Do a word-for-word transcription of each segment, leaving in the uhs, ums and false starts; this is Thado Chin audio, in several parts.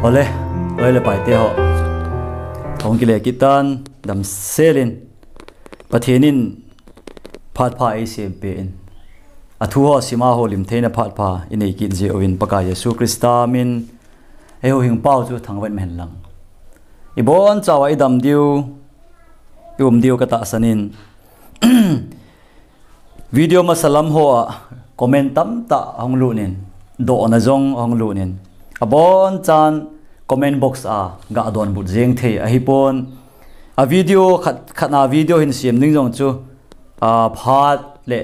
Ole, ole paite ho. Hung kile kitan, damselin. Pathen in phat pha eisem pe in. Athu ho sima ho lim theina phat pha inei kit jeh uvin Pakai Jesu Christa min. Eiho hing pau chu thangvah in hen lang. Ibon chawa idam diu, ium diu katahsan in. Video masa lam ho a comment tamtah ahung lut in, dohna jong ahung lut in. Abon chan comment box a ga donbut jeng thei ahipon. A video khat, khat na video hin sem ding jong chu, a, phat le,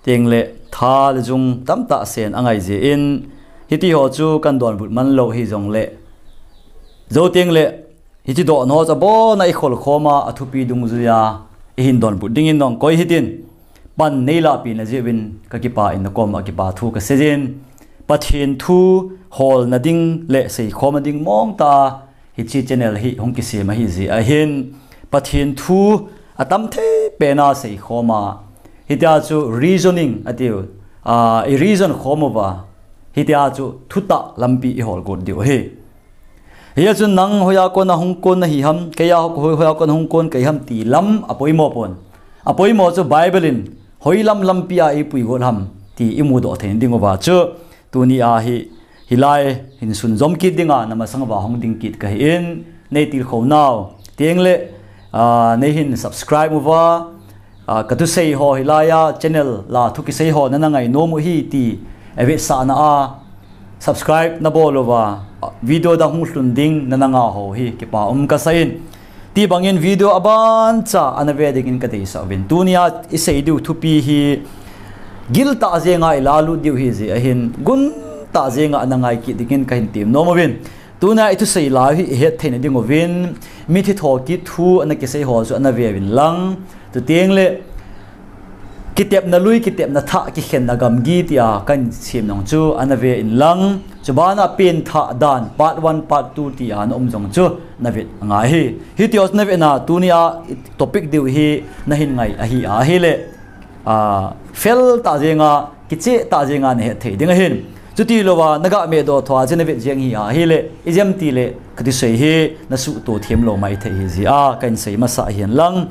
teng le, tha le jung tamtah sen angai jeh in. Hiti ho chu kan donbut man lou hijong le. Jou teng le, Hichi dohna ho chu abon a ikhol khom a, athupi dungjuia ihin donbut dingin nong koi hitin. Pan neilah pina jeh uvin kakipah in nakom a kipa thu kasei jin. Pathen thu holna ding le seikhomna ding mong tah a hichi channel hi hung kisem ahi jeh ahin. Pathen thu atam thei pen a seikhom a. Hitia chu reasoning atiu. A, i reason khom uva. Hitia chu thutah lampi ihol got diu ahi. Hia chun nang hoiya kona hung kon nahi ham, keiya ho-, hoi, hoiya kona hung kon kahi ham ti lam apoimo pon. Apoimo chu Bible in hoilam lampi a eipui got ham ti imudoh thei ding uva chu. Tuni a hi, hilai hin sunjom kit dinga namasang uva hung ding kit kahi in, neitilkhou nau. Teng le, a, neihin subscribe uva, A, kathusei ho hilai a channel la thu kisei ho nana ngai nom u hi ti, e, vetsahna a subscribe nabol uva, a, video dang hung lhun ding nana ngah ho hi kipa um kasei in. Ti bangin video aban cha ana ve dingin kadeisah uvin. Tuni a isei diu thupi hi giltah jenga ilalut diu hi jeh ahin guntah jenga ana ngai kit dingin kahin tem nom uvin. Tuna ithusei lai hi ihet theina ding uvin, mithi thokit thu ana kisei ho chu ana ve uvin lang. Chuteng le, kitepna lui, kitepna thah, kikhenna gamgi tia kahin sem nong chu ana ve in lang. Chubana pen thah dan, part one, part two tia ana um jong chu navet ngai hi. Hiti ho chu navet na, tuni a topic diu hi nahin ngai ahi a, ahile. A, fel tah jenga, kicheh tah jenga nahet thei ding ahin. Chuti louva, naga mehdoh thua chu navet jeng hi ahile, ijem tile, kathusei hi, nasuhto them lou maithei hi jeh a, kahin sei masa ahin lang.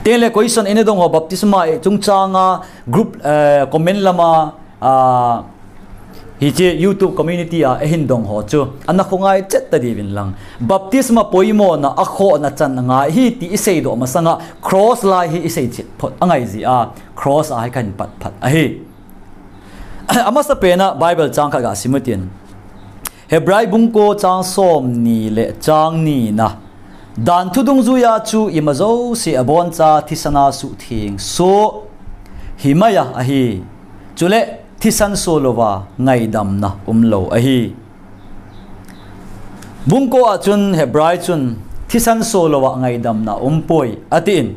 Teng le question ina dong ho baptisma e chungchanga group, eh, comment lama, a, Hiche YouTube community a eihin dong ho chu, ana khongai chet ta diuvin lang. Baptisma poimona akhohna chan angai hi ti iseidoh masanga cross lai hi isei chet phot angai jeh a, cross a hi kahin pat phat ahi. Amasa pena Bible chang khat gasim utin. Hebrai bung ko chang somni le chang nina. Dan thu dungjuia chu ima jouse aboncha thisan a suhtheng soh himai a ahi. Chule thisan soh louva ngaidamna umlou ahi. Bung ko a chun Hebrai chun thisan soh louva ngaidamna umpoi atin.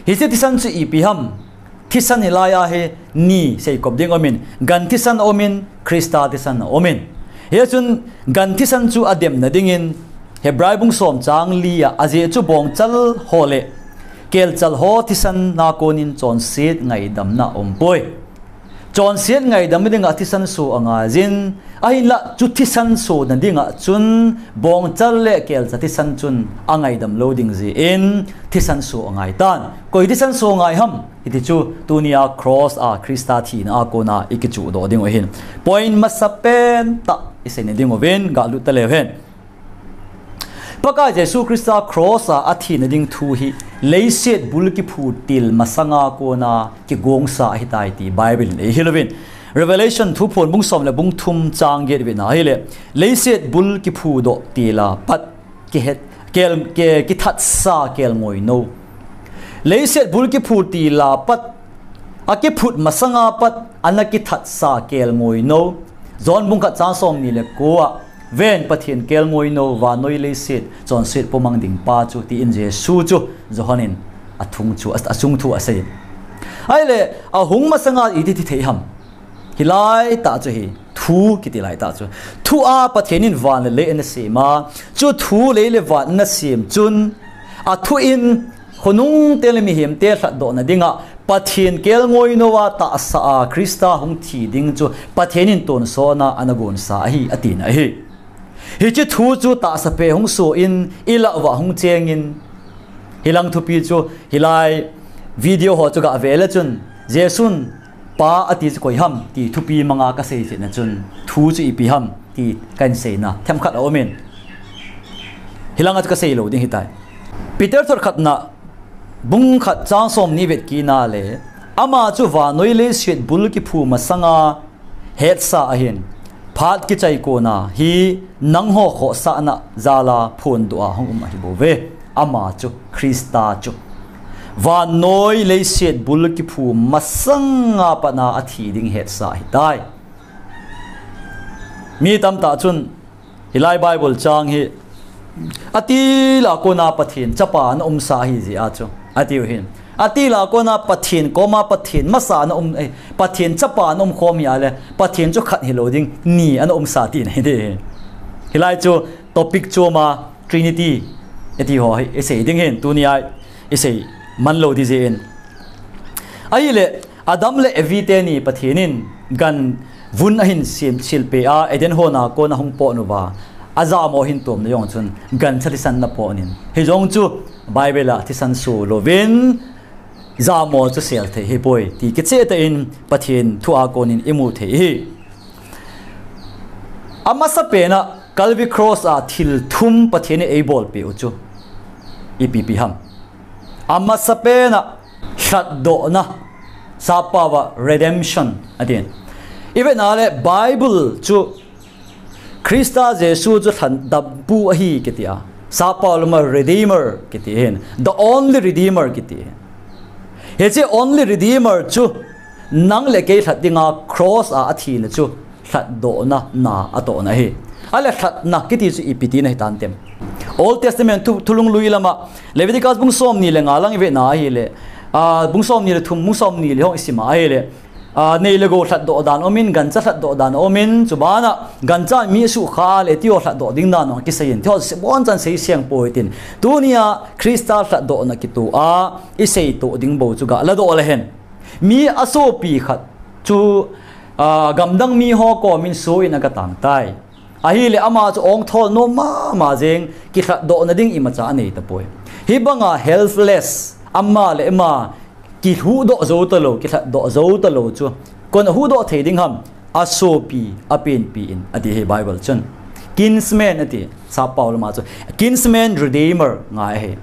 Hiche thisan chu ipi ham? Thisan hilai a hi ni seikop ding aumin, gan thisan aumin, Christa thisan aumin. Hichun gan thisan chu ademna dingin Hebrai bung som chang li a ajeh chu bongchal ho le kelchal ho thisan a konin chonset ngaidamna umpoi. Chonset ngaidam dinga thisan soh angaijin, ahinlah chu thisan sohna dinga chun bongchal le kelcha thisan chun angaidam lou ding jeh in thisan soh angai tan. Koi thisan soh angai ham? Hiti chu tunia cross a Christa thina a kona ikichuhdoh ding u ahin. Point masapen tah iseina ding uvin galut taleu hen. Pakai Jesu Christa cross a athina ding thu hi leiset bul kiphu til masanga kona kigongsa ahitai ti Bible in eihil uvin. Revelation thuphon bung som le bung thum chang get vetna ahile, leiset bul kiphudoh tila pat kihet, kel, ke, kithatsa kelngoinou. Leiset bul kiphu tila pat, akiphut masanga pat, ana kithatsa kelngoinou. John bung khat chang somni le ko a, ven Pathen kelngoinou, vannoi leiset chonset pomang ding pa chu, tin Jesu chu Johan in athung chu, achung thu asei. Ahile, ahung masanga iti thi thei ham? Hilai tah chu hi, thu kiti lai tah chu. Thu a Pathen in van le lei ana sem a, chu thu lei le van ana sem chun, athu in khonung te le mihem te lhatdohna dinga, Pathen kelngoinou a tahsa a Christa hung thi ding chu Pathen in tonsot a ana gonsa ahi, atina ahi. Hiche thu chu tahsa phe hung soh in, ilah uva hung cheng in, hilang thupi chu, hilai video ho chu gah ve le chun, Jesun Pa ati chu koi ham ti thupi manga kasei jeh in chun, thu chu ipi ham ti kahin seina themkhat aum in, hilanga chu kasei lou ding ahitai. Peter thotthotna bung khat chang somni vet kit na le, ama chu vannoi leiset bul kiphu masanga hetsa ahin, phat kichai kona hi nangho khohsahna jala phondoh a hung um ahi bouve. Ama chu, Christa chu, vannoi leiset bul kiphu masanga patna athi ding hetsa ahitai. Mi tamtah chun, hilai Bible chang hi, atila kona Pathen Chapa ana umsa ahi jeh a chu, atiu hin. Atila kona Pathen koma Pathen masa ana um, eh, Pathen Chapa ana umkhom hi a le, Pathen chu khat hilou ding, ni ana umsa tina ahi ding. Hilai chu topic chom a Trinity iti ho hi isei ding hin, tunia isei man lou ding jeh in. Ahile, Adam le Evi teni Pathen in ganvun ahin sil, silpeh a, Eden hon a kona hung pot uva, ajamo ahin tomna jong chun gancha thisan ana pot in. Hijong chu Bible a thisan soh louvin, jamo chu sel thei ahipoi ti kicheh tah in Pathen thu a konin imu thei ahi. Amasapen a Calvary Cross a thil thum Pathen in eibolpeh u chu ipi ipi ham? Amasapen a lhatdohna, sappao a redemption atin. Ivet na le Bible chu Christa Jesu chu lhatdampu ahi kiti a, sappao lama Redeemer kiti hin, the only Redeemer kiti hin. Hiche only Redeemer chu nang le kei lhat dinga cross a athina chu lhatdohna na atohna ahi. Ahile lhatna kiti chu ipi tina ahi tantem? Old Testament thu, thulunglui lama Leviticus bung somni le nga lang ivet na ahile, a, bung somni le thum, bung somni le ho isim a ahile, a, nei le gou lhatdoh dan aumin, gancha lhatdoh dan aumin, chubana gancha mi asukha le tiho lhatdoh ding dan jong kisei in, tiho se bonchan sei seng poi tin. Tunia Christa lhatdohna kitoh a isei toh ding bou chu gah ladoh le hen. Mi asopi khat chu, a, gamdang miho komin soh in aga tang tai. Ahile ama chu ongthol nom mama jeng, kilhatdohna ding imacha anei tapoi. Hibanga helpless, ama le ama kihuhdoh jou talou, kilhatdoh jou talou chu koin ahuhdoh thei ding ham? Asopi, apenpi in, ati hi Bible chun. Kinsman ati, sappao lama chu. Kinsman redeemer ngai ahi.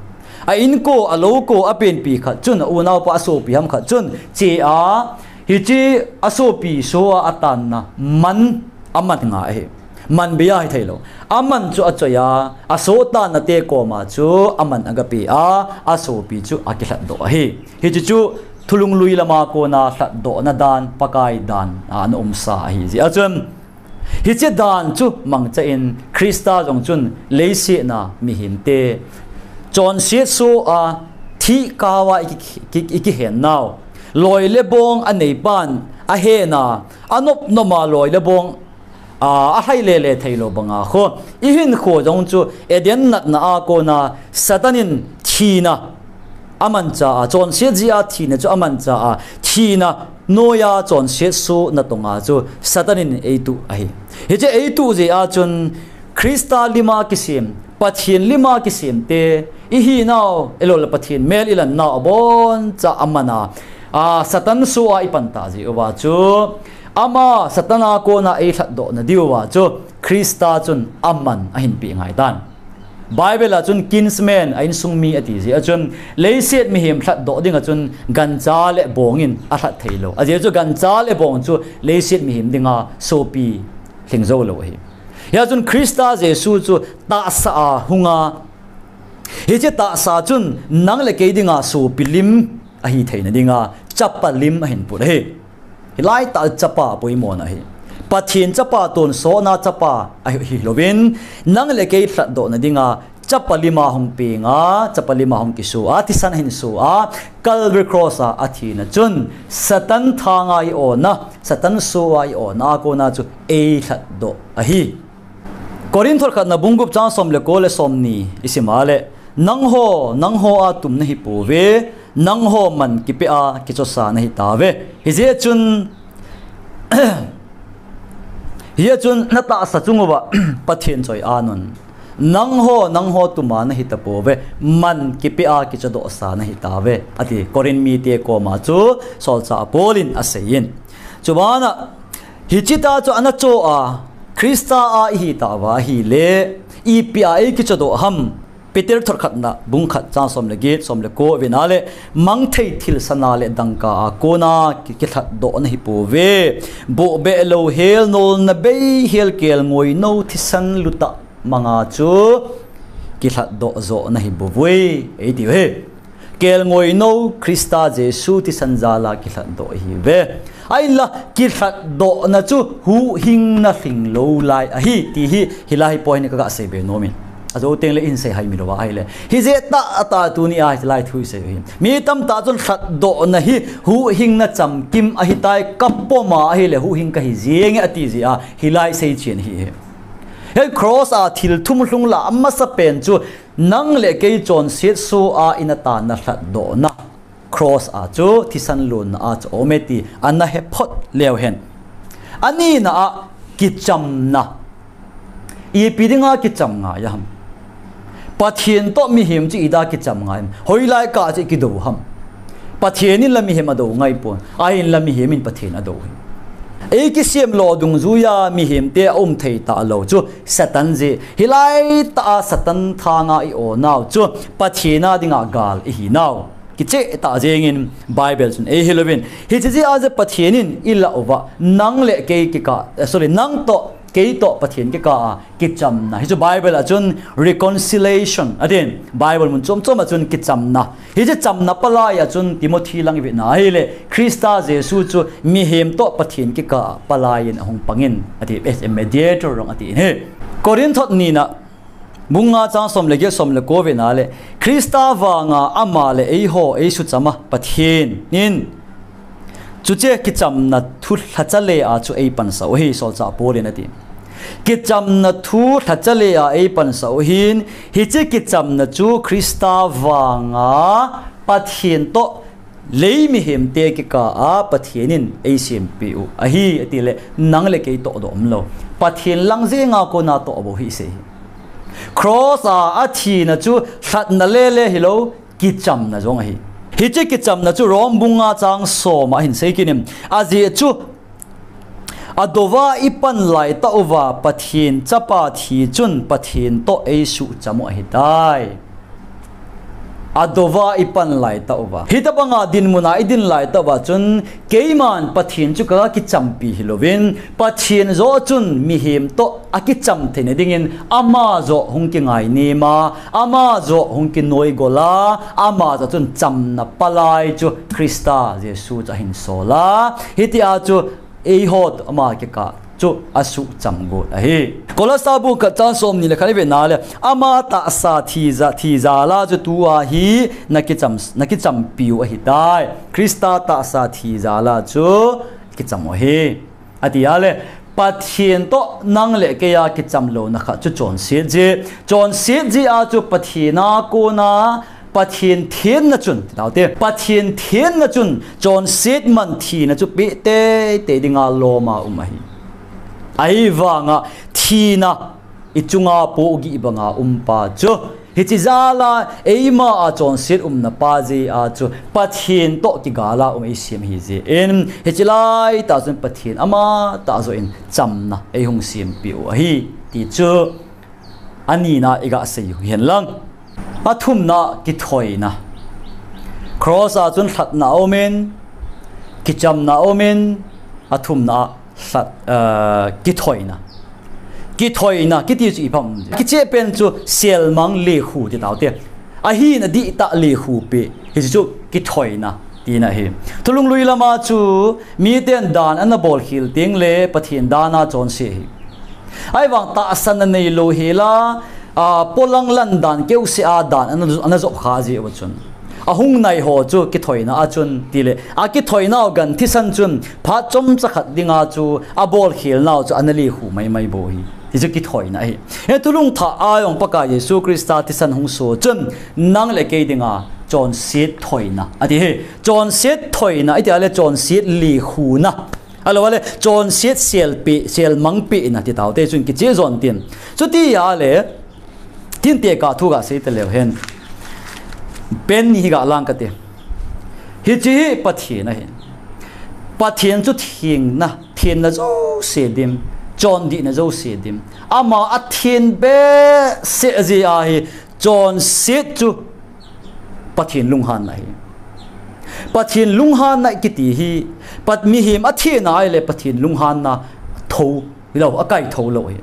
A inko, a loko, apenpi khat chun, a unaopa asopi ham khat chun, che a, hiche asopi soh a atanna man, aman ngai ahi. Man bei a hithei lou. Aman chu achoi a, asoh tanna te koma chu aman aga pe a, asopi chu akilhatdoh ahi. Hiche chu thulunglui lama kona lhatdohna dan, Pakai dan, a, ana umsa ahi jeh a chun, hiche dan chu mangcha in Christa jong chun leiset a mihemte chonset soh a thih kah a iki, iki, ikihen nau, loi le bong aneipan ahen a, anop nom a loi le bong a, alhai lele theilou banga kho, ihinkho jong chu Eden natna a kona Satan in thina amancha a, chonset jeh a thina chu amancha a, thina noiya chonset soh natonga chu Satan in eituh ahi. Hiche eituh jeh a chun Christa lima kisem, Pathen lima kisemte ihinau, ahilouleh Pathen mel ilan nau aboncha aman a, a, Satan soh a ipan ta jeh uva chu, ama Satan a kona eilhatdohna diuva chu Christa chun aman ahin peh ngai tan. Bible a chun kinsman, a insung mi ati jeh a chun, leiset mihem lhatdoh dinga chun gancha le bong in alhat theilou. Ajeh chu gancha le bong chu leiset mihem dinga sopi lhing jou lou ahi. Hia chun Christa Jesu chu tahsa a hunga, hiche tahsa chun nang le kei dinga sopi lim ahi theina dinga chapa lim ahin put ahi. Hilai tah chapa poimona ahi. Pathen chapa tonsotna chapa ahi, hilouvin, nang le kei lhatdohna dinga chapa lima hung penga, chapa lima hung kisoh a, thisan ahin soh a, Calvary Cross a athina chun Satan thanga i-onna, Satan soh a i-onna a kona chu eilhatdoh ahi. Corinth thot khatna bung gup chang som le ko le som ni isim a le, nangho, nangho a tum nahi pouve, nangho man kipeh a kichosa nahi tauve. Hijeh chun, Hia chun na tahsa chung uva Pathen choi-at un, nangho, nangho tuma nahi tapouve, man kipeh a kichodohsa nahi tauve, ati. Corinth mite koma chu solchah Paul in aseiyin. Chubana, hiche tah chu ana cho a, Christa a ihi tauva ahile, ipi a eikichodoh ham? Peter thot khatna, bung khat chang som le get, som le ko vena le, mangthei thilsana le dangka a kona ki-, kilhatdoh nahi pouve. Bohbeh louhel nolna beihel kelngoi nou thisan lutah manga chu kilhatdoh joh nahi bouvui, eiti uve. Kelngoi nou Christa Jesu thisan jal a kilhatdoh ihiuve. Ahinla, kilhatdohna chu huhhingna lhinglou lai ahi, ti hi, hilai hi poi hin kaga seibe nomin. Ajo tengle hin seihai mi louva ahile. Hijeh tah a tuni a hilai thu isei u hi. Mi tamtah chun lhatdohna hi huhhingna chamkim ahitai, kapom a ahile huhhing kahi jenge ati jeh a, hilai seichen ahi. Hi cross a thil thum lhung lah a amasapen chu nang le kei chonset soh a ina tana lhatdohna. Cross a chu thisan lonna a chu aume ti ana hephot leu hen. Anina a kichamna. Ipi dinga kicham ngai ham? Pathen toh mihem chu ida kicham ngai ham? Hoilai kah chu kidou ham? Pathen in la mihem adou ngai pon. Ahinla mihem in Pathen adou hi. Eikisem lo dungjuia mihemte aum thei talou chu Satan jeh. Hilai tah a Satan thanga i-o nau chu Pathen a dinga gal ihi nau. Kicheh tah jengin Bible chun eihil uvin. Hiche jeh a chu Pathen in ilah uva, nang le kei kikah, eh, sorry, nang toh, kei toh Pathen kikah a kichamna. Hichu Bible a chun reconciliation atin. Bible mun chom chom a chun kichamna. Hiche chamna palai a chun Timothy lang ivetna ahile, Christa Jesu chu mihem toh Pathen kikah a palai in ahung pangin, ati, as a mediator jong atin ahi. Corinth thot nina, bung nga chang som le get, som le ko vena le, Christa vanga ama le eiho eisuchama Pathen in, chuche kichamna thu lhacha le a chu eipansah u ahi, solchah Paul in ati. Kichamna thu lhacha le a eipansah u ahin, hiche kichamna chu Christa vanga Pathen toh lei mihemte kikah a Pathen in eisempeh u ahi, atile nang le kei tohdoh umlou. Pathen lang jenga kona toh bou hi isei hi. Cross a athina chu lhatna lele hilou, kichamna jong ahi. Hiche kichamna chu Rom bung nga chang som a hin sei kit in. Ajeh chu, adouva ipan laitah uva Pathen chapa thi chun Pathen toh eisuhcham u ahitai. Adouva ipan laitah uva. Hitobanga dinmuna idin laitah uva chun keiman Pathen chu kakichampi hilouvin, Pathen joh chun mihem toh akicham theina dingin ama joh hung kingainema, ama joh hung kinoigol a, ama joh chun chamna palai chu Christa Jesu chu ahin sol a. Hitia chu eiho toh ama kikah chu asuhcham got ahi. Kolosa bung khat chang somni le khat ivetna le, ama tahsa thi ja, thi jal a chu tua hi nakicham, nakichampiu ahitai. Christa tahsa thi jal a chu kicham u ahi. Ati a le, Pathen toh nang le kei a kichamlouna khat chu chonset jeh. Chonset jeh a chu Pathen a kona, Pathen thenna chun, ti taute, Pathen thenna chun chonset man thina chu peh teitei dinga lom a um ahi. Ahivanga thina ichunga pohgih banga um pa chu, hiche jal a eima a chonset umna pa jeh a chu Pathen toh kigal a um eisem ahi jeh in, hiche laitah chun Pathen amatah joh in chamna eihung sempeh u ahi, ti chu anina iga sei u hihen lang. Athumna, kithoina. Cross a chun lhatna aumin, kichamna aumin, athumna a lhat, eh, kithoina. Kithoina kiti chu ipi ham? Kicheh pen chu selmang lekhu ti taute. Ahina dihtah lekhu peh. Hichu kithoina tina ahi. Thulhunglui lama chu miten dan ana bolkhel tengle Pathen dan a chonse ahi. Ahivang tahsanna neilou hela, a, polang lan dan keuseh a dan ana, ana jop kha jeh uva chun, ahung nai ho chu kithoina a chun tile, akithoinau gan thisan chun phat chomcha khat dinga chu abolkhelnau chu ana lekhu maimai bou ahi. Hichu kithoina ahi. Hi thulhung thah a jong Pakai Jesu Christa thisan hung soh chun nang le kei dinga chonset thoina ati ahi. Chonset thoina iti a le chonset lekhuna. Ahilou le, chonset selpeh, selmangpeh na ti taute chun kiche jon tin. Chuti ahile, tin tekah thu gasei taleu hen. Pen ni hi galang kate. Hiche hi Pathen ahi. Pathen chu thengna, thenna jouse dim, chondihna jouse dim. Ama athen behseh jeh ahi, chonset chu Pathen lunghanna ahi. Pathen lunghanna kiti hi, Pat mihem athenna ahile Pathen lunghanna tho hilou, akaitho lou ahi.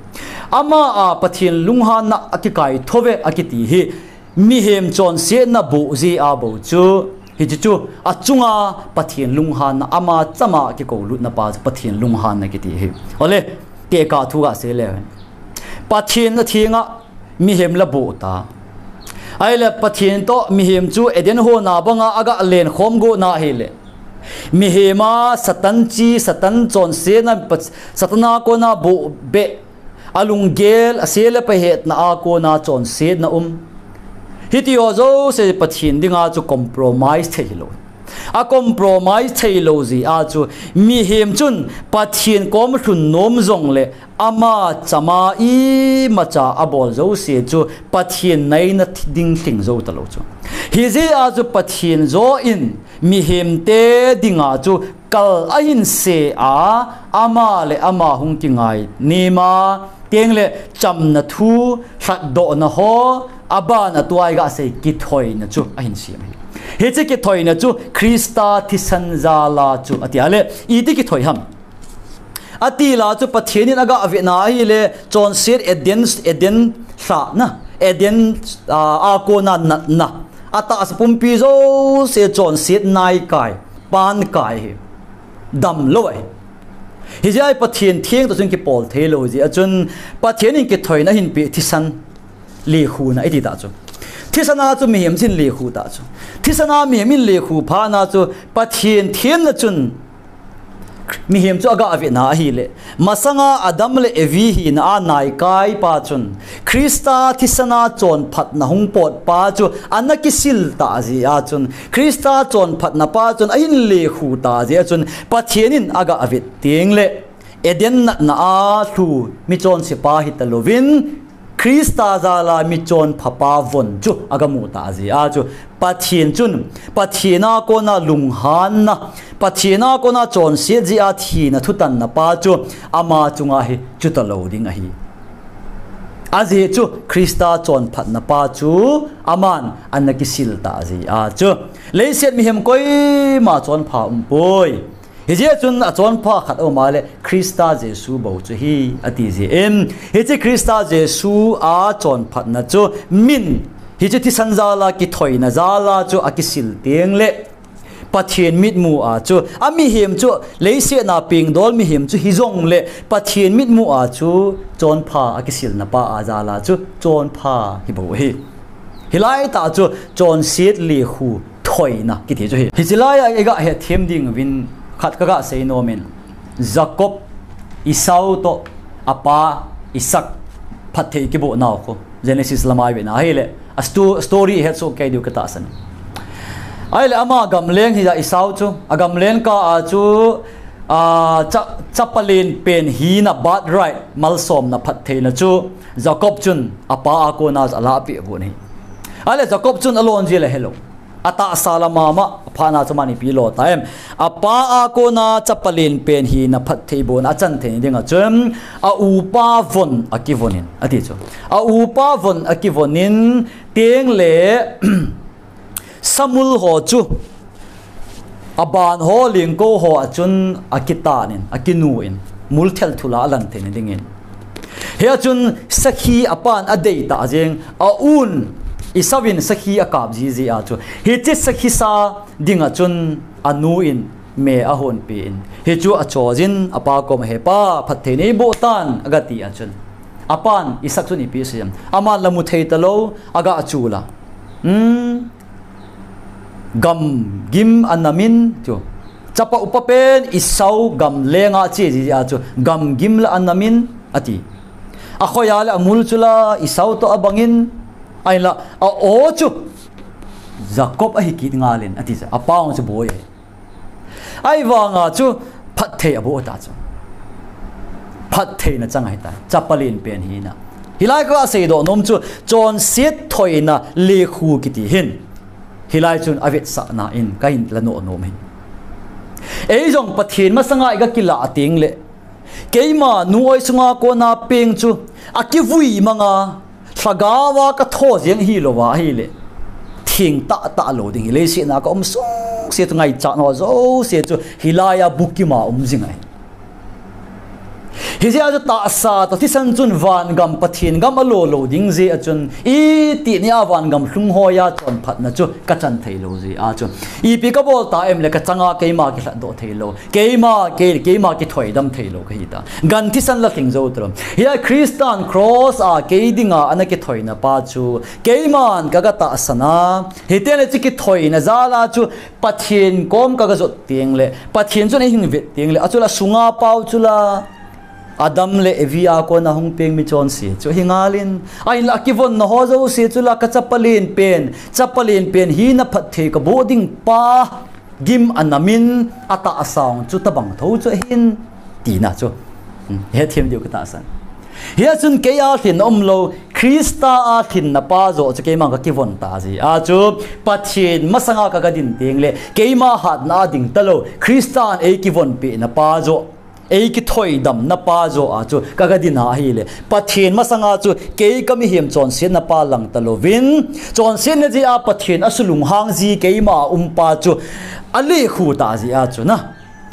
Ama a Pathen lunghanna akikaitho ve akiti hi, mihem chonsetna boh jeh a bou chu, hiche chu, achunga Pathen lunghanna ama chama kikoulutna pa chu Pathen lunghanna kiti ahi. Ole, tekah thu gasei le. Pathen athenga mihem la boh ta. Ahile Pathen toh mihem chu Eden hon a banga aga lenkhom got na ahile. Mihem a Satan chi, Satan chonsetna, Pat-, Satan a kona bohbeh, alunggel, ase le pha hetna a kona chonsetna um. Hiti ho jouse Pathen dinga chu compromise thei hilou. A compromise theilou jeh a chu mihem chun Pathen kom lhun nom jongle ama chama imacha abol jouse chu Pathen naina ding lhing jou talou chu. Hijeh a chu Pathen jo in mihemte dinga chu kal ahin se a, ama le ama hung kingai nema, tengle chamna thu, lhatdohna ho, abana tua igasei kithoina chu ahin sem ahi. Hiche kithoina chu Christa thisan jal a chu ati a le, iti kithoi ham? Ati la chu Pathen in aga vetna ahile, chonset Eden, Eden lhahna, Eden, a, a kona natna. Atahsa pumpi jouse chonset naikai, pankai hi. Damlou ahi. Hijeh a Pathen theng toh chun kibol theilou jeh a chun Pathen in kithoina ahin peh thisan lekhu na iti ta chu. Thisan a chu mihem chun lekhu ta chu. Thisan a mihem in lekhu phat na chu Pathen themna chun mihem chu aga vetna ahile. Masanga Adam le Evi hina a naikai pa chun Christa thisan a chonphatna hung pot pa chu ana kisil ta jeh a chun Christa chonphatna pa chun ahin lekhu ta jeh a chun Pathen in aga vet tengle Eden natna a lhu michonse pa hita louvin Christa jal a michonpha pa von chu aga mu ta jeh a chu Pathen chun, Pathen a kona lunghanna, Pathen a kona chonset jeh a thina thutanna pa chu ama chunga hi chuta lou ding ahi. Ajeh chu Christa chonphatna pa chu aman ana kisil ta jeh a chu. Leiset mihem koima chonpha umpoi. Hijeh chun achonpha khat aum a le Christa Jesu bou chu ahi ati jeh in, hiche Christa Jesu a chonphatna chu min, hiche thisan jal a kithoina jal a chu akisil tengle Pathen mitmu a chu, a mihem chu, leiset a pengdol mihem chu hijongle Pathen mitmu a chu chonpha akisilna pa a jal a chu chonpha hi bou ahi. Hilai tah chu chonset lekhu thoina kiti chu ahi. Hiche lai a iga hetthem ding uvin khat kaga sei nom in, Jacob, Esau toh apa Isaac phatthei kiboh nau khu Genesis lama ive na ahile, a sto-, story ihet soh kei diu katahsan. Ahile ama gamleng hi a Esau chu, agamleng kah a chu, a, cha-, chapa lenpen hina birthright malsomna phattheina chu Jacob chun apa a kona chu alahpeh got ahi. Ahile Jacob chun alon jia le helou. Atahsa la mama, aphat na chu aman ipi lo ta em. Apa a kona chapa lenpen hina phatthei bohna achan thei ding a chun, a upa von akivon in, ati chu. A upa von akivon in, tengle samul ho chu, aban ho, lengkou ho a chun akitah in, akinu in, mul thelthul a alan theina dingin. Hia chun sakhi apan adei tah jeng, a un Esau in sakhi akap jiji a chu. Hiche sakhi sa ding a chun anu in me ahonpeh in. Hichu acho jin apa koma, "He pa, phatthei neiboh tan," agati a chun. Apan Isaac chun ipi asei em. Aman la mu thei talou, aga chu la. Hmm. Gamgim anam in chu. Chapa upa pen Esau gamleng a che jiji a chu. Gamgim la anam in ati. Akhoi a le amul chu la Esau toh abang in. Ahinla a o chu Jacob ahi kit ngal in ati chu. Apa ong chu boi. Ahivang a chu phat phatthei aboh ta chu. Phattheina chang ahitai. Chapa lenpen hina. Hilai ka seidoh nom chu chonset thoina lekhu kiti hin. Hilai chun avetsahna in kahin la nom nom hin. Ei jong Pathen masanga i ga kilah teng le, keima nu oi sunga kona peng chu akivui manga, lhagao a ka tho jeng hilou va ahile, theng tah tah lou ding hi. Leiset a ka um sungse chu ngaichat ho jouse chu hilai a bukim a um jing ahi. Hijeh a chu tahsa toh thisan chun vangam Pathen gam alo lou ding jeh a chun, iti nia vangam lhung hoi a chonphatna chu ka chan thei lou jeh a chu, ipi ka bol ta em le ka changa keima kilhatdoh thei lou, keima, kei, keima kithoidam thei lou ka hi ta. Gan thisan la lhing jou ta lou. Hia Christan cross a kei dinga ana kithoina pa chu keiman ka ga tahsan a, hiti le chu kithoina jal a chu Pathen kom ka ga jot teng le, Pathen chun ei hin vet teng le, achula sunga pau chula Adam le Evi a kona hung peng mi chonse chu hi ngal in, ahinla kivonna ho jouse chula ka chapa lenpen, chapa lenpen hina phatthei ka boh ding pa gim anam in atahsa chu tabang tho chu ahin tina chu. Hmm, hetthem diu ka tahsan. Hia chun kei a lhin a um lou, Christa a lhinna pa joh chu keima ka kivon ta jeh a chu, Pathen masanga ka ga din teng le, keima hatna a ding ta lou, Christan ei kivonpehna pa joh, ei kithoidamna pa joh a chu ka ga din a ahile, Pathen masanga chu kei ka mihem chonsetna pa lang ta louvin, chonsetna jeh a Pathen asulunghang ji keima a um pa chu alekhu ta jeh a chu na,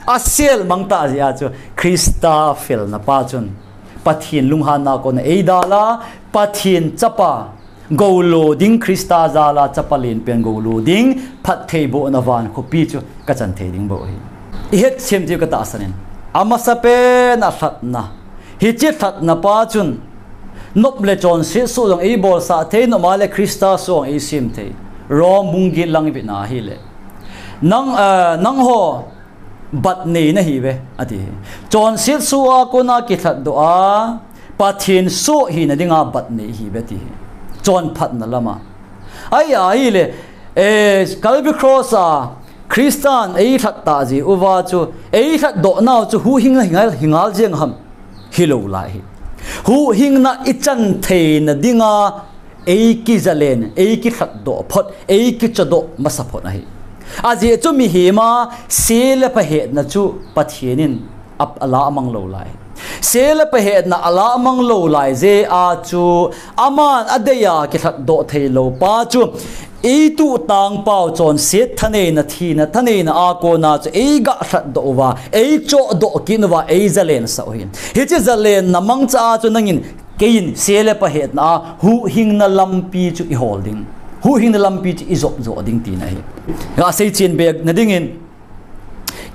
asel mang ta jeh a chu, Christa felna pa chun Pathen lunghanna kona ei dal a, Pathen chapa gou lo ding, Christa jal a chapa lenpen gou lo ding, phatthei bohna van khopi chu ka chan thei ding bou ahi. I hetchem diu ka tahsan in. Amasapen a lhatna. Hiche lhatna pa chun nop le chonset soh jong ei bolsah thei, nop a le Christa soh jong ei sem thei. Rom bung get lang i vet na ahile, nang, eh, nangho bat nei na hi uve, ati hi. Chonset soh a kona kilhatdoh a, Pathen soh hina dinga bat nei hi uve, ati hi. Chonphatna lama. Ahi, ahile, eh, Calvary Cross a Christan ei lhat ta jeh uva chu, ei lhatdoh nau chu huhhingna hi ngal, hi ngal jeng ham? Hilou lai hi. Huhhingna i chan theina dinga ei kizalen, ei kilhatdoh phot, ei kichodoh masa phot ahi. Ajeh chu mihem a se le pha hetna chu Pathen in a, alah mang lou lai. Se le pha hetna alah mang lou lai jeh a chu, aman adei a kilhatdoh thei lou pa chu, ei tuhtang pau chonset thaneina, thina thaneina a kona chu ei ga lhatdoh uva, ei chohdoh kit uva, ei zalensah u ahi. Hiche zalenna mangcha a chu nangin keiin se le pha hetna a huhhingna lampi chu i hol ding, huhhingna lampi chu i jop joh ding tina ahi. Ga sei chen bek na dingin,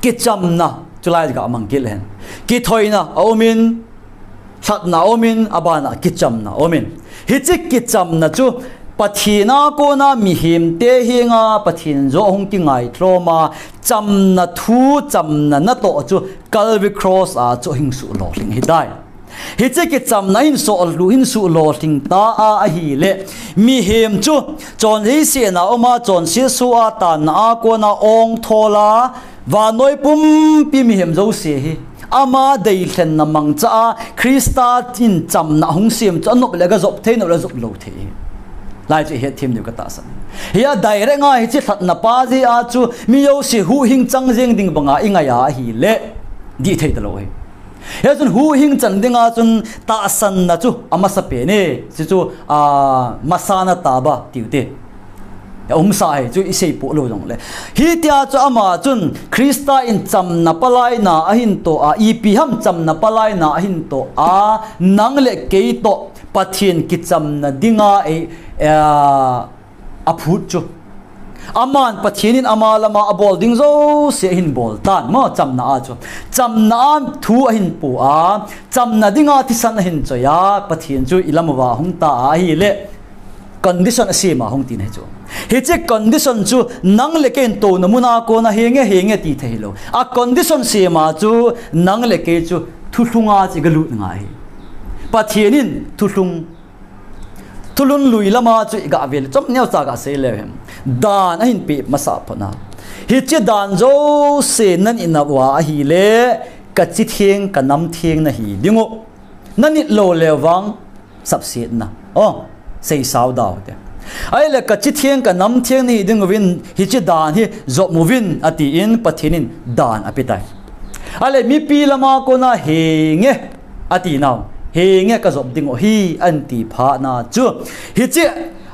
kichamna, chulai ga mang kit lehen. Kithoina a um in, lhatna a um in, abana kichamna a um in. Hiche kichamna chu Pathen a kona mihemte henga Pathen joh hung kingailhom a, chamna thu, chamna natoh chu Calvary Cross a chu hung suh lolhing ahitai. Hiche kichamna hin soh lhu, hin suh lolhing ta a ahile, mihem chu chonset a um a, chonset soh a, tanna a kona ong thol a, vannoi pumpi mihem jouse hi ama deilhenna mangcha a Christa in chamna hung sem chu anop le ga jop thei, nop le jop lou thei. Lai chu i hetthem diu ka tahsan. Hia direct a hiche lhatna pa jeh a chu mi jouse huhhing chang jeng ding banga i ngai a ahile, dih thei ta lou ahi. Hia chun huhhing chan dinga chun tahsanna chu amasapen e, hiche chu, a, masana taba tiu te. A umsa ahi chu i seipoh lou jongle. Hitia chu ama chun Christa in chamna palaina ahin toh a, ipi ham chamna palaina ahin toh a, nang le kei toh Pathen kichamna dinga ei, a, aphut chu. Aman Pathen in ama lama abol ding jouse ahin bol tan, mo, chamna a chu. Chamna a thu ahin pu a, chamna dinga thisan ahin choi a, Pathen chu i lam uva hung ta a ahile, condition asem a hung tina ahi chu. Hiche condition chu nang le kei in touna mun a kona henge, henge ti thei hilou. A condition sem a chu nang le kei chu thulhung a chu i ga lut ngai ahi. Pathen in thulhung, thulhun lui lama chu i ga vel, chom neocha ga sei leu hen. Dan ahin pe masa phot na. Hiche dan jouse nan i nap uva ahile, Ka chitheng, ka namtheng nahi ding u. Na nit lou le vang, sapsetna. Oh, seisao dau te. Ahile ka chitheng, ka namtheng nahi ding uvin, hiche dan hi jop uvin, atin Pathen in dan apetai. Ahile mipi lama kona henge, ati nau. Henge ka jop ding u ahi, ati phat na chu. Hiche,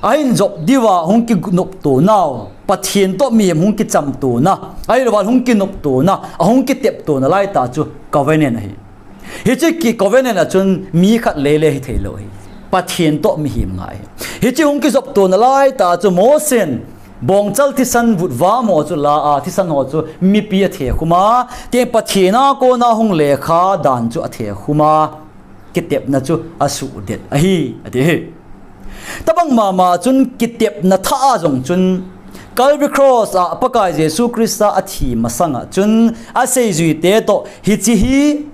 ahin jop diuva hung kinopto nau. Pathen toh mihem hung kichamtona, ahilouva hung kinoptona, ahung kiteptona laitah chu covenant ahi. Hiche ki covenant a chun mi khat lele hithei lou ahi. Pathen toh mihem ngai ahi. Hiche hung kijoptona laitah chu Mosen bongchal thisan vutvam ho chu la a, thisan ho chu mipi athe khum a, tin Pathen a kona hung lekha dan chu athe khum a. Kitepna chu asuhdet ahi, ati hi. Tabang mama chun kitepna thah a jong chun Calvary Cross a Pakai Jesu Christa athi masang a chun aseijuite toh hiche hi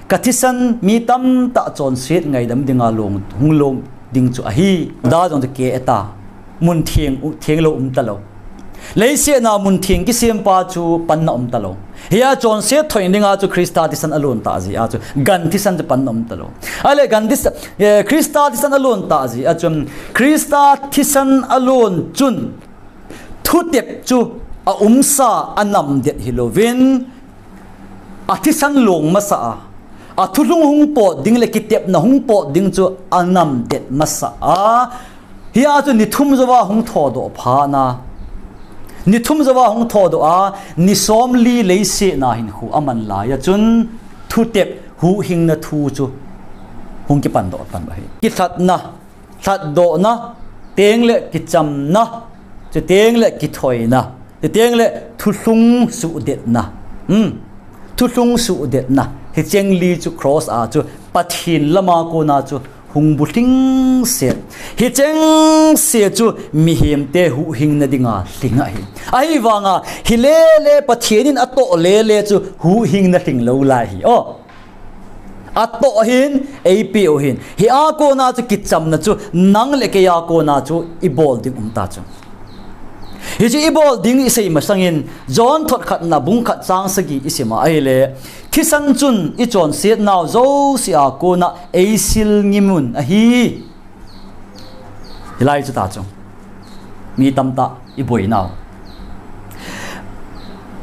ka thisan mi tamtah chonset ngaidam dinga long, hung long ding chu ahi. Da jong chu ke eta. Mun theng u, theng lou um talou. Leiset a mun theng kisem pa chu panna um talou. Hia chonset thoi dinga chu Christa thisan alon tah jeh a chu gan thisan chu panna um talou. Ahile gan thisan, eh, Christa thisan alon tah jeh a chun Christa thisan alon chun thutep chu aumsa anamdet hilouvin athisan long masa a, athulhung hung pot ding le kitepna hung pot ding chu anamdet masa a, hia chu ni thum jouva hung thodoh phat na, ni thum jouva hung thodoh a, ni somli leiset a hinkho aman lai a chun thutep huhhingna thu chu hung kipandoh tan ahi. Kilhatna, lhatdohna, teng le kichamna, chuteng le kithoina, chuteng le thulhung suhdetna. Hmm. Thulhung suhdetna. Hicheng li chu cross a chu Pathen lama kona chu hung bulhing set. Hicheng se chu mihemte huhhingna dinga lhing ahi. Ahivanga hilele Pathen in atoh lele chu huhhingna lhing lou lai ahi. Oh. Atoh ahin, eipeh u ahin. Hia kona chu kichamna chu nang le kei a kona chu ibol ding um ta chu. Hichu ibol ding isei masangin, John thot khatna bung khat chang sagi isim a ahile, thisan chun ichonset nau jouse a kona eisil ngim un ahi. Hilai chu ta chu. Mi tamtah iboi nau.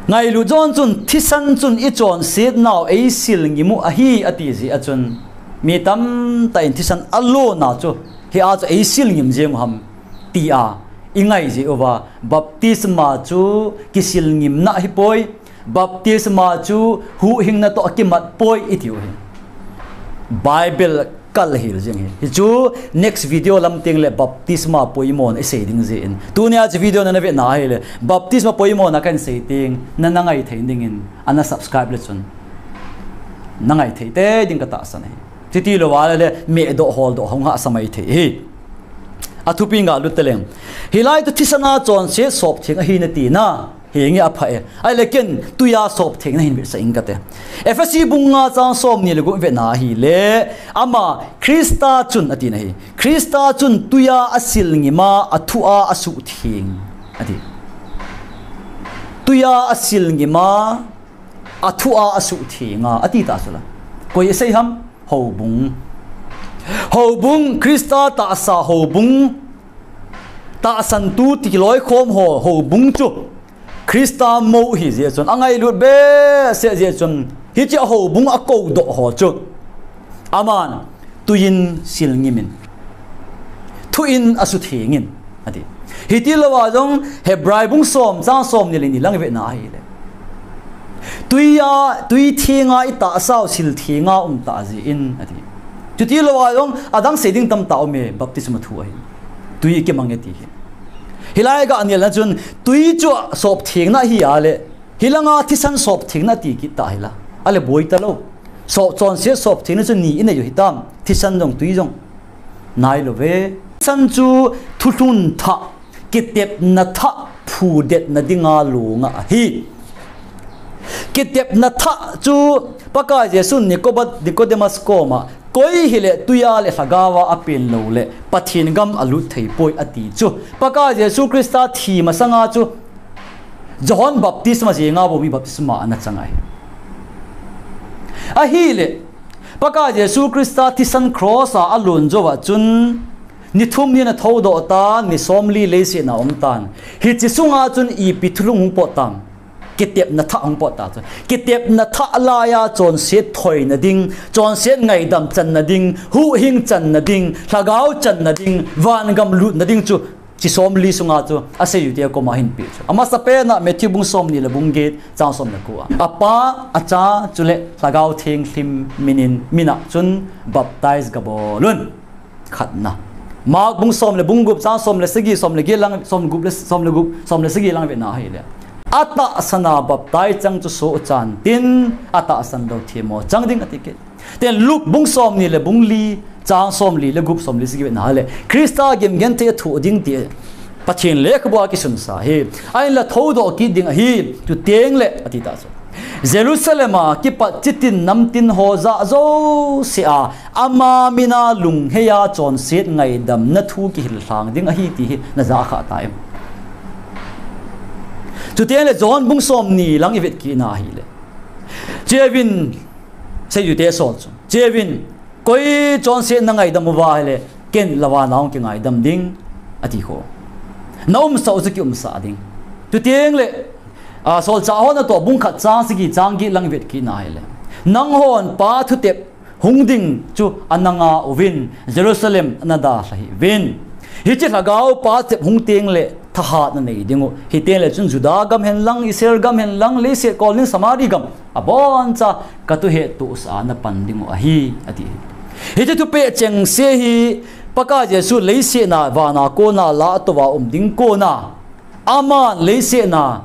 Ngailut John chun thisan chun ichonset nau eisil ngim u ahi ati jeh a chun mi tamtah in thisan alon a chu hia chu eisil ngim jeng u ham tia ingai jeh uva baptisma chu kisil ngimna ahipoi. Baptisma chu huhhingna toh akimat poi itiu hi. Bible kalhil jing hi. Hichu next video lam teng le baptisma poimona isei ding jeh in. Tunia chu video nana vetna ahile baptisma poimona kahin sei teng nana ngai thei dingin ana subscribe le chun. Na ngai thei tei ding katahsan ahi. Chuti louva le, le mehdoh holdoh hung hahsa mai thei hi. Athupi ngalut taleng. Hilai chu thisan a chonset sop theng ahi nati na. Henge apha e. Ahile ken tuiya sop theng nahin vetsah ing kate. Ephesi bung nga chang somni le gup vetna ahile. Ama Christa chun ati na hi. Christa chun tuiya asil ngim a, athua asuh theng. Ati. Tuiya asil ngim a, athua asuh theng a, ati ta sula. Koi asei ham? Houbung. Houbung, Christa tahsa houbung. Tahsan tu ti kiloikhom ho, houbung chu. Christa mou hi jeh chun, angailut behseh jeh chun, hiche houbung akoudoh ho chu. Aman, tuiyin sil ngimin. Thuin asuthengin. Ati. Hiti louva jong Hebrai bung som, chang somni le ni lang vetna ahile. Tuiya, tui thenga itahsau sil thenga um tah jeh in. Ati. Chuti louva jong adang sei ding tamtah aume, baptisma thu ahi. Tui ikimang e ti hi. Hilai ga anel na chun, tui chu sop thengna hi ale. Hilanga thisan sop thengna ti kit ta hila. Ale boi talou. Sop chonset sop thengna chu ni inei u hitam. Thisan jong tui jong. Nailouve. Thisan chu thulhun thah, kitepna thah, phudetna dinga lunga ahi. Kitepna thah chu Pakai Jesun Nicoba-, Nicodemus koma Koi hile tuiya le lhagaova apen loule, Pathen gam alut thei poi ati chu. Pakai Jesu Christa thi masanga chu, John baptisma jenga bou mi baptisma ana chang ahi. Ahile, Pakai Jesu Christa thisan cross a alon jou a chun, ni thum ni na thoudoh tan, ni somli leiset na um tan. Hiche sunga chun ipi thulhung hung pot tam. Kitepna thah hung pot ta chu. Kitepna thah laiya chonset thoina ding, chonset ngaidam channa ding, huhhing channa ding, lhagao channa ding, vangam lutna ding chu, hiche somli sunga chu, aseijuite koma ahin peh chu. Amasapen a Matthew bung somni le bung get, chang som le ko a. Apa, Acha, chule Lhagao Theng lhim min in, min a chun baptize gabol un. Khatna. Mark bung som le bung gup chang som le sagi, som le get lang, som gup le, som le gup, som le sagi lang vetna ahile. Atahsan a baptize chang chu sohchan tin, atahsan lou themmo chang ding ati kit. Tin Luke bung somni le bung li, chang somli le gup, somli sagi vetna ahile. Christa gimgenthei athoh ding ti Pathen lekhabua kisunsa ahi. Ahinla thoudoh kit ding ahi, chuteng le, ati ta chu. Jerusalem a kipat chitin namtin ho jah jouse a, ama min a lungheiya chonset ngaidamna thu kihil lhang ding ahi ti hi na jah kha ta em? Chuteng le John bung somni lang i vet kit na ahile. Cheuvin, seijuite asol chu. Cheuvin, koi chonset na ngaidam uva ahile, ken lou a nahung kingaidam ding, ati kho. Na umsah u chu kiumsah ding. Chuteng le, a, solchah ho natoh bung khat chang sagi chang get lang vet kit na ahile. Nanghon Pa thutep hung ding chu ana ngah uvin, Jerusalem ana dalha hih uvin. Hiche lhagao Pa thutep hung teng le thahat na nei ding u. Hiteng le chun Juda gam hen lang, Israel gam hen lang, leiset kol ding Samari gam, aboncha ka thu hettohsah a na pan ding u ahi, ati. Hiche thupeh chengse hi Pakai Jesu leiset a vana kona lah a tou a um ding kona, aman leiset a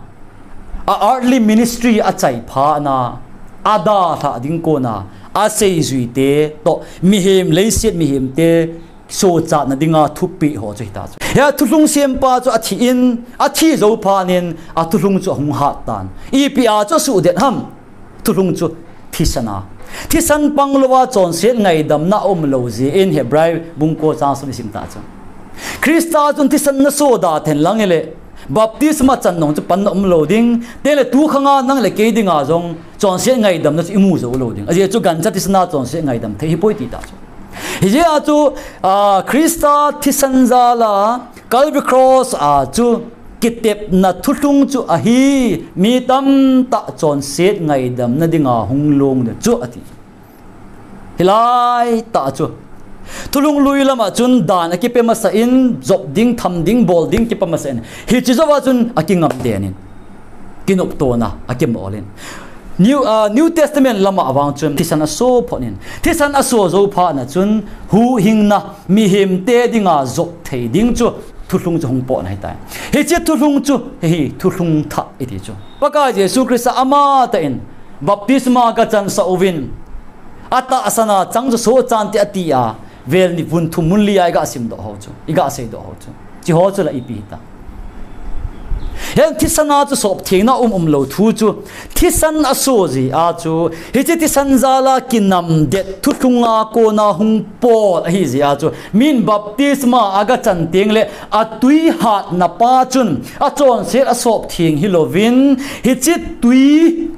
a earthly ministry achaiphat na, adalhah ding kona, aseijuite toh, mihem leiset mihemte sochatna dinga thupeh ho chu hita chu. Hia thulhung sempa chu athi in, athi jou phat in, athulhung chu ahung hat tan. Ipi a chu asuhdet ham? Thulhung chu thisan a. Thisan pang louva chonset ngaidamna aum lou jeh in Hebrai bung ko chang som i sim ta chu. Christa chun thisan na sohdet hen lang ile, baptisma chan nung chu panna um lou ding, tengle tu khanga nang le kei dinga jong chonset ngaidamna chu imu jou lou ding. Ajeh chu gancha thisan a chonset ngaidam thei hipoi ti ta chu. Hijeh a chu, a, Christa thisan jal a, Calvary Cross a chu kitepna thulhung chu ahi, mi tamtah chonset ngaidamna dinga hung long ding chu ati. Hilai tah chu. Thulhung lui lama chun dan akipe masa in, jop ding, tham ding, bol ding kipe masa in. Hiche jouva chun akingam den in. Kinoptona akimol in. New, ah, New Testament lama vang chun thisan aso phot in. Thisan aso jou phat na chun huhhingna mihemte dinga jop thei ding chu thulhung chu hung pot na ahitai. Hiche thulhung chu, hi, thulhung thah iti chu. Pakai Jesu Christa amatah in baptisma kachansah uvin, atahsan a chang chu sochan te ati a, vel ni vun thum mun li a iga simdoh ho chu, iga seidoh ho chu. Hiche ho chu la ipi hita. Hiche thisan a chu sop thengna um um lou thu chu, thisan aso jeh a chu, hiche thisan jal a kinamdet thulhung a kona hung pot ahi jeh a chu, min baptisma aga chan teng le atui hatna pa chun, achonset asop theng hilouvin, hiche tui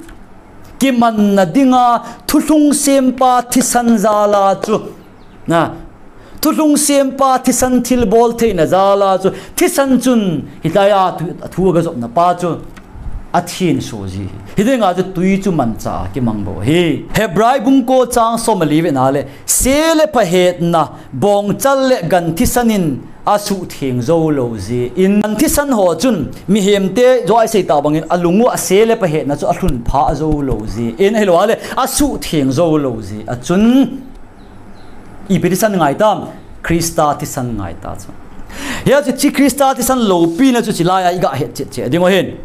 kimanna dinga thulhung sempa thisan jal a chu, na, thulhung sempa thisan thilbol theina jal a chu, thisan chun hitia thu, thu aga jopna pa chu athin so ji. Hidinga chu tui chu mancha kimang bou ahi. Hebrai bung ko chang som le li vena le, se le pha hetna bongchal le gan thisan in asuhtheng jou lou jeh in, gan thisan ho chun mihemte, jou a isei tah bangin alung u ase le pha hetna chu alhun pha jou lou jeh in, ahilou le asuhtheng jou lou jeh a chun ipi thisan ngai tam? Christa thisan ngai ta chu. Hiche Christa thisan loupina chu hiche laiya iga het chet chet ding u ahin.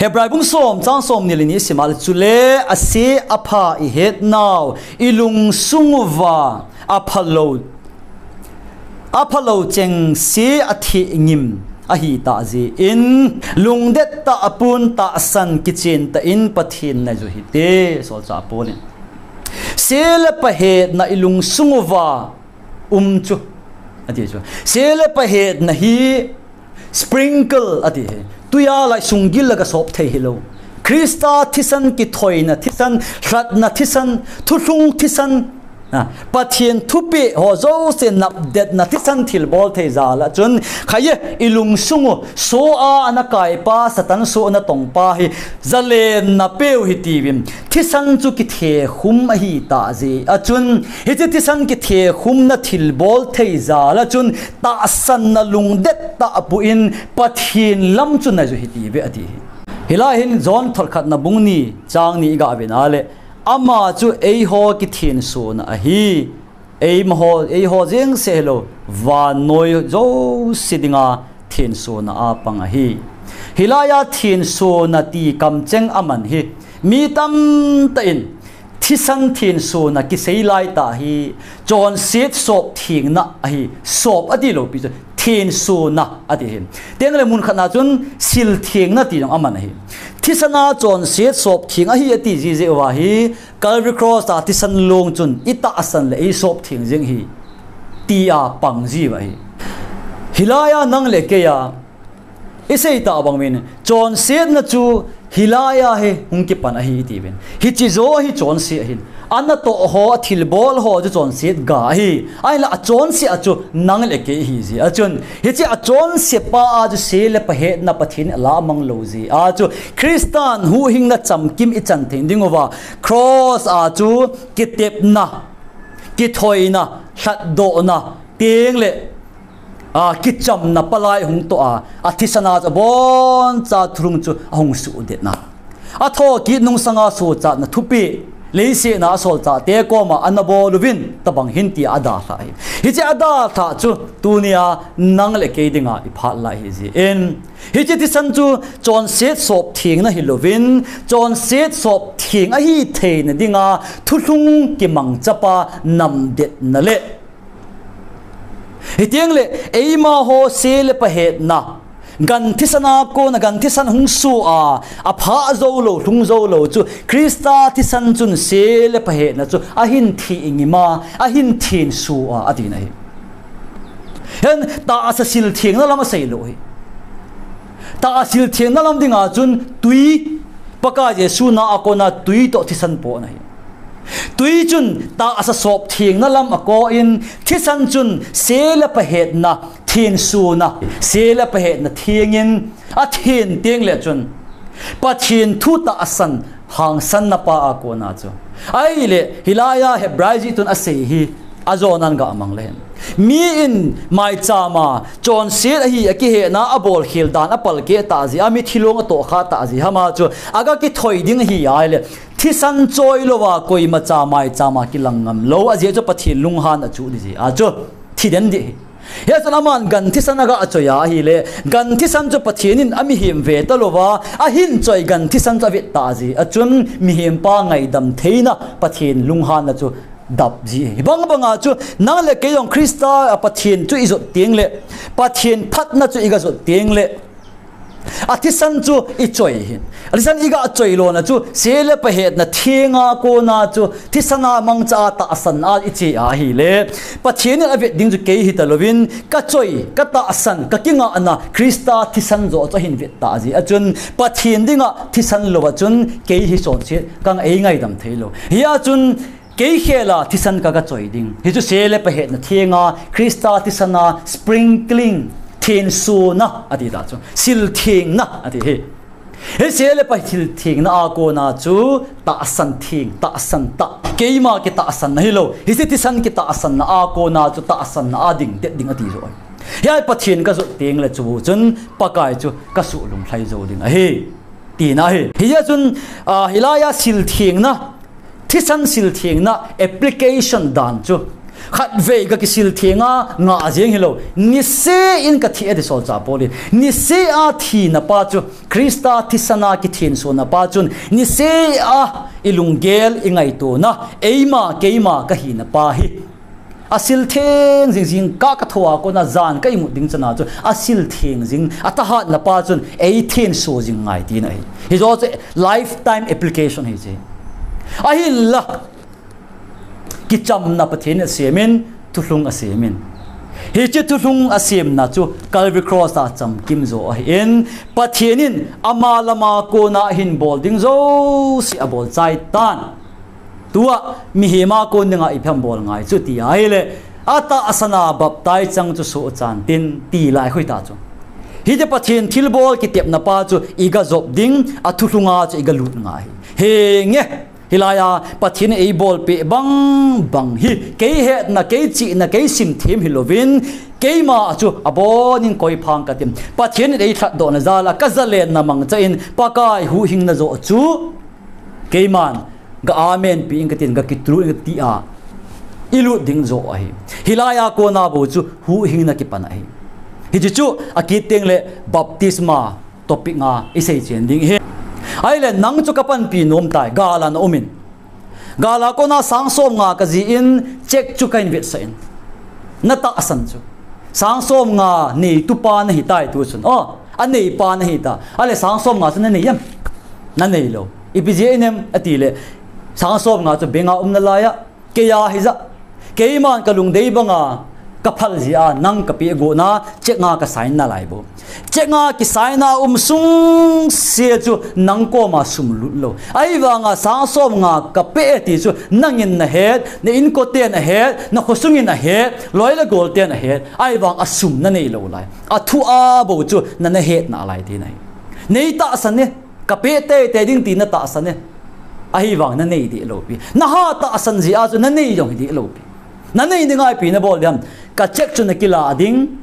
Hebrai bung som chang som ni le ni isim a le, chule ase apha ihet nau, ilungsung uva aphalou, aphalou chengse athengim ahitah jeh in, lungdet tah a pun tahsan kichen tah in Pathen na ju hite, solchah Paul in. Se le pha hetna ilungsung uva um chu, ati chu. Se le pha hetna hi sprinkle ati hi. Tuiya lai sunggil laga sop thei hilou. Krista thisan, kithoina thisan, lhatna thisan, thulhung thisan, a, Pathen thupeh ho jouse napdetna thisan thilbol thei jal a chun, khaye, i lungsung u, soh a ana kaipa, Satan soh ana tongpa hi, zalenna peu hitiuvin, thisan chu kithekhum ahitah jeh a chun, hiche thisan kithekhumna thilbol thei jal a chun, tahsanna lungdet tah poi, Pathen lam chu naiju hitiuve ati hi. Hilai hin John thot khatna bung ni chang ni i gah vet na le, ama chu eiho kithensona ahi, eimaho, eiho jeng seh hilou, vannoi jouse dinga thensona a pang ahi. Hilai a thensona ti kamcheng aman hi, mi tamtah in, thisan thensona kisei laitah hi, chonset sop thengna ahi, sop ati lou pi chu, thensona ati hi. Tengle mun khatna chun sil thengna ti jong aman ahi. Thisan a chonset sop theng ahi ati jiji uva hi, Calvary Cross a thisan long chun i tahsan le ei sop theng jeng hi, tia pang jiu ahi. Hilai a nang le kei a, i sei tah bang uvin, chonsetna chu hilai a hi hung kipan ahi itiuvin. Hiche jo hi chonse ahin. Anatoh ho, athilbol ho chu chonset ga ahi. Ahinla achonse a chu nang le kei ihi jeh a chun, hiche achonse pa a chu se le pha hetna Pathen in alamang lou jeh a chu, Christan huhhingna chamkim i chan thei ding uva, cross a chu kitepna, kithoina, lhatdohna, tengle, a, kichamna palai hung toh a, athisan a chu aboncha thulhung chu ahung suhdetna. Athokit nungsanga sochatna thupeh, leiset a asolchahte koma ana bol uvin, tabang hin tia adalhah ahi. Hiche adalhah chu tunia nang le kei dinga i phat lai ahi jeh in, hiche thisan chu chonset sop thengna hilouvin, chonset sop theng ahi theina dinga thulhung kimangchapa namdetna le, hitengle, eimaho se le pha hetna, gan thisan a kona gan thisan hung soh a, aphah joulou, lhung joulou chu, Christa thisan chun se le pha hetna chu ahin thengim a, ahin thenso a, atina ahi. Hin tahsa sil thengna lam asei lou hi. Tahsa sil thengna lam dinga chun twi, Pakai Jesu na a kona twi toh thisan pohna ahi. Twi chun tahsa sop thengna lam akou in, thisan chun se le pha hetna, thensona, se le pha hetna thengin athen tengle chun, Pathen thu tahsan hangsanna pa a kona chu. Ahile, hilai a Hebrai jih tun asei hi, ajonan gah mang le hen. Mi in maicham a, chonset ahi akihetna, abolkhel dan apalkeh tah jeh a, mithi long atohkha tah jeh ham a chu, aga kithoi ding ahi ahile, thisan choi louva koimacha maicham a kilang ngam lou, ajeh chu Pathen lunghan achuh ding jeh a chu, thi den ding ahi. Hijeh chun aman gan thisan aga choi ahile, gan thisan chu Pathen in amihem ve talouva, ahin choi gan thisan chu avet tah jeh a chun, mihem pa ngaidam theina Pathen lunghanna chu dap ji ahi. Hibang banga chu, nang le kei jong Christa a Pathen chu i jot tengle, Pathen phatna chu i ga jot tengle, athisan chu i choi hin. Athisan i ga choi lona chu, se le pha hetna thenga kona chu, thisan a mangcha a tahsan a i che ahile, Pathen in avet ding chu kei hita louvin, ka choi, ka tahsan, ka kingahna, Christa thisan joh chu ahin vet tah jeh a chun, Pathen dinga thisan louva chun, kei hi chonset, ka ngai, ei ngaidam thei lou. Hia chun, kei khela thisan ka, ka choi ding. Hichu se le pha hetna thenga, Christa thisan a sprinkling, thensona, ati ta chu. Sil thengna, ati hi. Hi se le pha sil thengna a kona chu tahsan theng, tahsan tah. Keima kitahsanna hilou. Hiche thisan kitahsanna a kona chu tahsanna a ding, det ding ati joh. Hia Pathen ka jot tengle chu chun Pakai chu ka suh lunglhai jou ding ahi. Tina ahi. Hijeh chun, a, hilai a sil thengna, thisan sil thengna application dan chu, khatvei ka kisil theng a ngah jeng hilou, niseh in ka thi ati solchah Paul in. Niseh a thina pa chu, Christa thisan a kithensona pa chun, niseh a i lunggel i ngaitona, eima, keima ka hina pa hi. Asil theng jing jing kah ka thou a kona jan ka imut ding chana chu asil theng jing, athahatna pa chun ei thenso jing ngai tina ahi. Hijoh chu lifetime application ahi chu. Ahinla, kichamna Pathen in asem in, thulhung asem in. Hiche thulhung asemna chu Calvary Cross a chamkim jo ahin, Pathen in ama lama kona ahin bol ding jouse abol chai tan. Tua mihem a kon dinga ipi ham bol ngai chu ti ahile, atahsan a baptize chang chu sohchan tin ti lai khoi ta chu. Hiche Pathen thilbol kitepna pa chu iga jop ding, athulhunga chu iga lut ngai. Henge, hilai a Pathen in eibolpeh bang bang hi, kei hetna, kei chihna, kei simthem hilouvin, keima chu abonin koi phang katin, Pathen in eilhatdohna jal a kajalenna mangcha in Pakai huhhingna joh chu keiman ga amen pi ing katin, ga kitulu ing kati a, ilut ding joh ahi. Hilai a kona bou chu huhhingna kipan ahi. Hiche chu akit teng le baptisma topic nga isei chen ding hi. Ahile nang chu kapanpi nom tai, gal a na um in. Gal a kona sang som nga kajih in, cheque chu kahin vetsah in. Natahsan chu. Sang som nga neitu pa nahi tai tu chun. O, anei pa nahi ta. Ahile sang som nga chu nanei em? Nanei lou. Ipi jeh inem atile, sang som nga chu bank a um nalai a, kei a hija. Keiman kalungdei banga kaphal jeh a nang kapeh got na, cheque nga ka sign nalai bou. Cheque nga ki sign na um sung se chu nang koma sum lut lou. Ahivanga sang som nga kapeh ti chu nangin nahet, na inkoten ahet, na khosungin ahet, loi le golten ahet. Ahivang asum nanei lou lai. Athu a bou chu na, nahet nalai ti nahi. Neitahsan e, kapeh teitei ding ti natahsan e. Ahivang nanei deh lou pi. Naha tahsan jeh a chu nanei jong hi deh lou pi. Nanei dinga ipi nabol ding ham? Ka cheque chu nakila ding,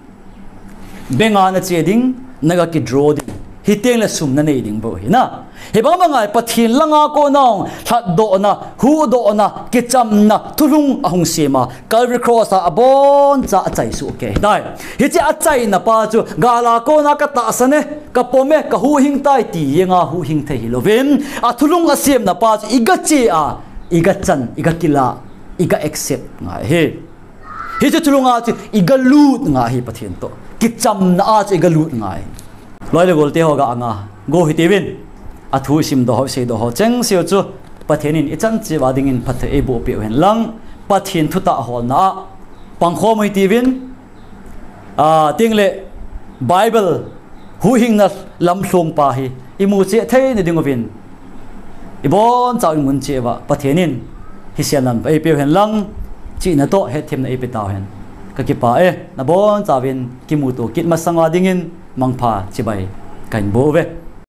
bank a nache ding, naga kidraw ding. Hiteng le sum nanei ding bou hi na. Hibang banga Pathen langa kona hung lhatdohna, huhdohna, kichamna thulhung ahung sem a, Calvary Cross a aboncha achai soh kei tai. Hiche achaina pa chu gal a kona katahsan e, kapom e, kahuhhing tai ti jenga huhhing thei hilouvin, athulhung asemna pa chu iga che a, iga chan, iga kila, iga accept ngai hi. Hiche thulhunga chu iga lut ngai hi Pathen toh. Kichamna a chu iga lut ngai. Loi le golte ho ga anga go hitiuvin, athu isimdoh ho, iseidoh ho chengse u chu Pathen in ichan cheh uva dingin phatthei eiboh peh u hen lang, Pathen thutah holna a pangkhom u hitiuvin, a, tengle Bible huhhingna lamlhong pa hi imu cheh theina ding uvin, ibonchauvin mun cheh uva Pathen in hiselna eipeu hen lang, chihna toh hetthemna eipe tau hen. Kakipah e, nabonchauvin kimuto kit masang uva dingin mangpha chibai kahin boh uve.